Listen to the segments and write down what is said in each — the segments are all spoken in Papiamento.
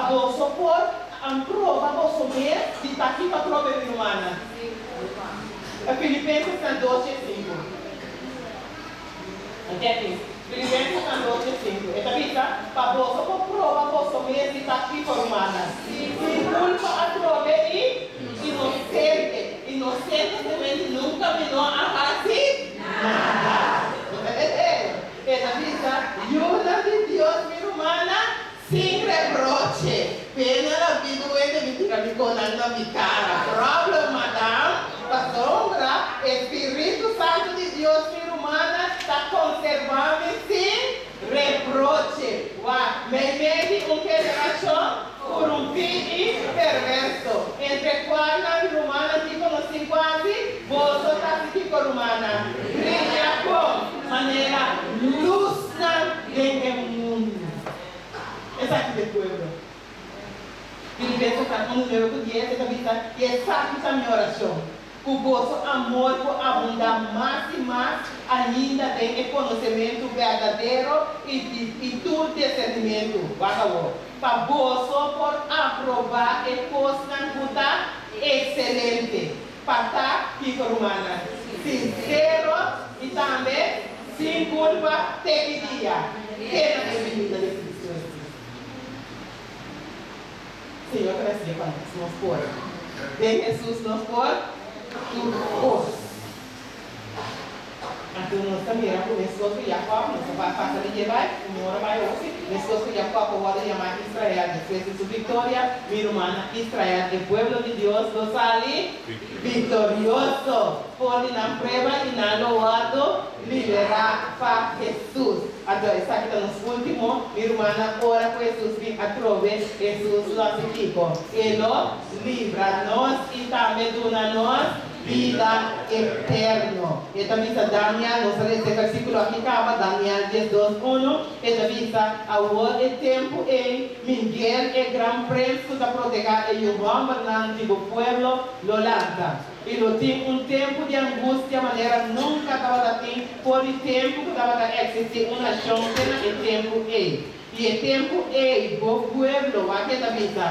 Pa boso por proba boso mes di ta kiko atrobe, mi rumannan. Filipensesnan 2:5. Entendí? Filipensesnan 2:5. E ta bisa, pa boso por proba boso mes di ta kiko, rumannan. Sin kulpa atrobe i inosente. Inosente kemen nunka mi no a hasi nada. E ta bisa, Yunan di Dios, mi rumannan, sin reproche. Pena la vida wende mi tira mi konan na mi kara. Problem, madam. Pasobra e Spiritu Santu di Dios, mi rumannan, ta konservá mi sin reproche. Wak, meimei di un generashon korumpí i perverso, entre kualnan, mi rumannan, kiko nos tin ku hasi? Boso ta hasi kiko, rumannan? Bria kon manera lusnan den e mundu. Esaki ta e pueblo. Filipenses 1, 9 ku 10, e ta bisa, I esaki ta mi orashon, ku boso amor por abundá mas i mas ainda den e konosementu berdadero i i tur disernimentu, wak awor, pa boso por aprobá e kosnan ku ta ekselente, pa ta, kiko rumannan? Sinsero i tambe sin kulpa te ki dia, te na e binida di Kristu Hesus. Señor ta recibe pa nos, nos por. Den Hesus nos por tur cos. Anto nos ta mira cu mescos cu Jacob, nos ta pasa di dje bai, un ora bai osi, mescos cu Jacob a wordo yama Israel despues di su victoria, mi rumannan Israel, e pueblo di Dios lo sali victorioso for di nan prueba y nan lo wordo liberá pa Hesus. Anto esaki ta nos último, mi rumannan, ora ku Hesus bin atrobe, Hesus lo hasi kiko? E lo libra nos i tambe duna nos bida eterno. E ta bisa Daniel, nos a lesa e versíkulo aki kaba, Daniel 12:1, e ta bisa, Awor e tempu ei, Miguel, e gran prens ku ta protehá e yu hòmbernan di bo pueblo, lo lanta. I lo tin un tempu di angustia manera nunka tabata tin for di tempu ku tabata eksistí un nashon te na e tempu ei. I e tempu ei bo pueblo, wak e ta bisa,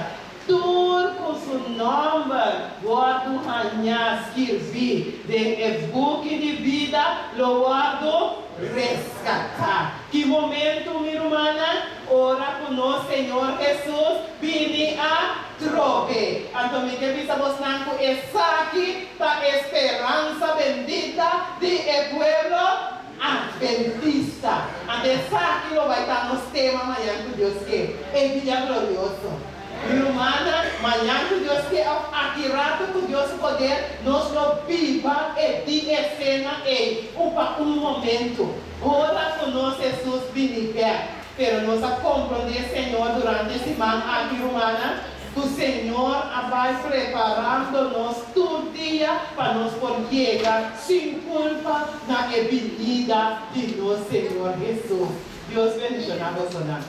tur ku su nòmber wòrdu hañá skirbí den e buki di bida lo wòrdu reskatá. Ki momentu, mi rumannan? Ora ku nos Señor Hesus bini a trobe. Anto mi ke bisa bosnan ku esaki ta e speransa bendita di e pueblo adventista. Anto esaki lo bai ta nos tema mañan ku Dios ke, e dia glorioso. Mi rumannan, mañan ku Dios ke òf aki rato ku Dios su poder, nos lo biba e di esena ei un pa un momento. Ora ku nos Hesus bini bèk. Pero nos a komprondé Señor durante e siman aki, rumannan, ku Señor a bai preparando nos tur dia pa nos por yega sin kulpa na e binida di nos Señor Hesus. Dios bendishoná bosonan.